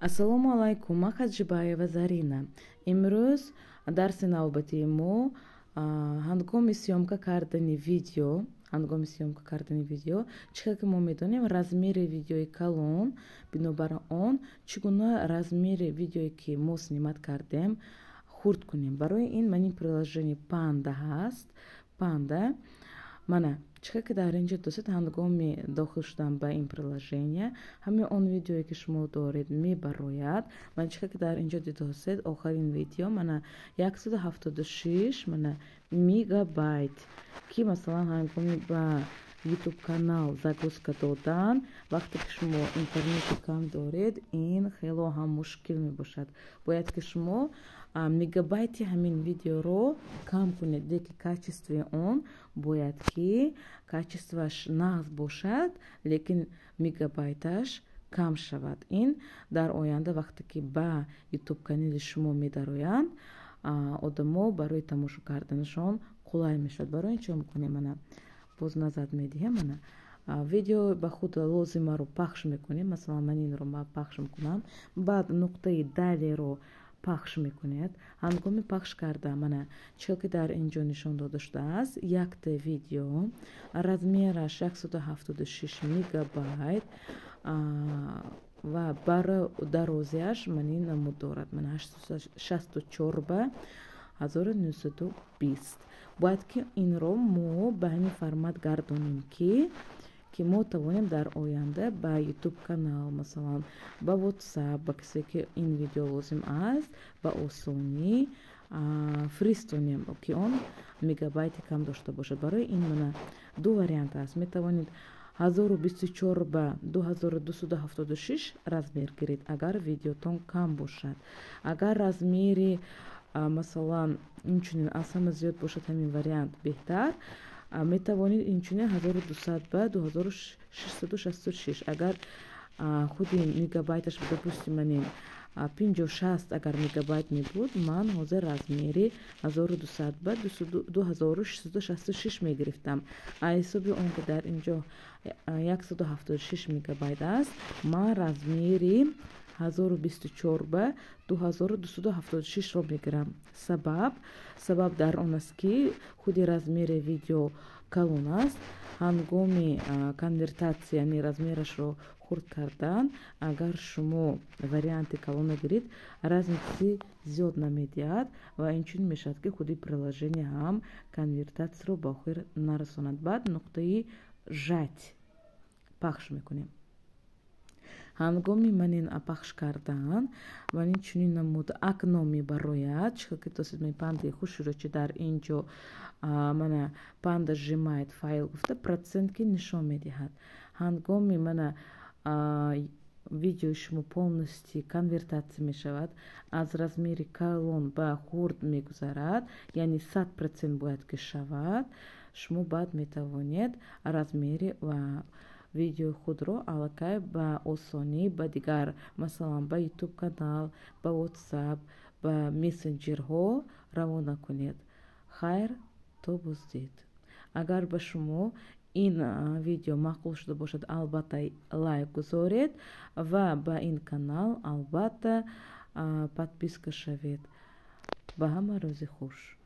Ассалому алайкум, ман Хаҷибаева Зарина. Имрӯз дарси навбатии мо ҳангоми съёмка кардани видео. Ҳангоми съёмка кардани видео, чӣ хел ки мо медонем, размери видеои калон, бинобар он чӣ гуна размери видеое, ки мо снимать кардем, хурд кунем. Барои ин ман ин приложение Панда ҳаст. Панда, мана, чӣ хел ки дар инҷо досед, ҳангоми дохил шудан ба ин приложение ҳамаи он видеое, ки шумо доред, мебарояд. Ман, чӣ хел ки дар инҷо дидосед, охирин видео мана 176 мана мегабайт, ки масалан ҳангоми ба Ютуб канал загрузка додан, вақте ки шумо интернети кам доред, ин хело ҳам мушкил мебошад. Бояд ки шумо мегабайти ҳамин видеоро кам кунед, лекин качествои он бояд ки качествоаш нағз бошад, лекин мегабайташ кам шавад. Ин дар оянда, вақте ки ба Ютуб канали шумо медароянд, одамо барои тамошо карданашон қулай мешавад. Барои ин чӣ мекунем? Мана, боз назад медиҳем. Мана, видео ба худ лозимаро пахш мекунем. Масалан, ман инро пахш мекунам, баъд нуқтаи далееро пахш мекунед. Ҳангоми пахш карда, мана, чӣ ки дар инҷо нишон дода шудааст, якта видео размераш 176 мегабайт ва дарозиаш ман ин намуд дорад, мана, 64 ба 1920. Бояд ки инро мо ба ҳамин формат гардонем, ки мо тавонем дар оянда ба Ютуб канал, масалан, ба WhatsApp, ба касе ки ин видео лозим аст, ба осонӣ фиристонем, ки он мегабайти кам дошта бошад. Барои ин мана ду вариант аст. Метавонед 1024 ба 2276 размер гиред, агар видеотон кам бошад. Агар размери, масалан, инчунин аз ҳама зиёд бошад, ҳамин вариант беҳтар. Метавонед инчунин 1200 ба 2666. Агар худи мегабайташ, допустим, манем 50-60 агар мегабайт мебуд, ман ҳозир размери 1200 ба 2666 мегирифтам. Аз ҳисоби он ки дар инҷо 176 мегабайт аст, ман размери 1024 ба 2276-ро мегирам. Сабаб дар он аст, ки худи размери видео калон аст. Ҳангоми конвертатсия, яъне размерашро хурд кардан, агар шумо варианти калона гиред, разницы зиёд намедиҳад ва инчунин мешавад, ки худи приложение ҳам конвертатсияро ба охир нарасонад. Баъд нуқтаи сжать пахш мекунем. Ҳангоми манин пахш кардан, манин чунин намуд окно мебарояд. Чӣ ки досед, пандаи хушрӯчи дар ин ҷо, мана, «Панда сжимает файл» гуфта, процент ки нишон медиҳад. Ҳангоми мана видеои шумо полностью конвертатсия мешавад, аз размери калон ба хурд мегузарад, яъне 100% бояд ки шавад, шумо баъд метавонед размери видеои худро аллакай ба осонӣ ба дигар, масалан, ба Ютуб канал, ба WhatsApp, ба мессенҷерҳо равона кунед. Хайр, то боздид. Агар ба шумо ин видео маъқул шуда бошад, албатта лайк гузоред ва ба ин канал албатта подписка шавед. Ба ҳама рӯзи хуш.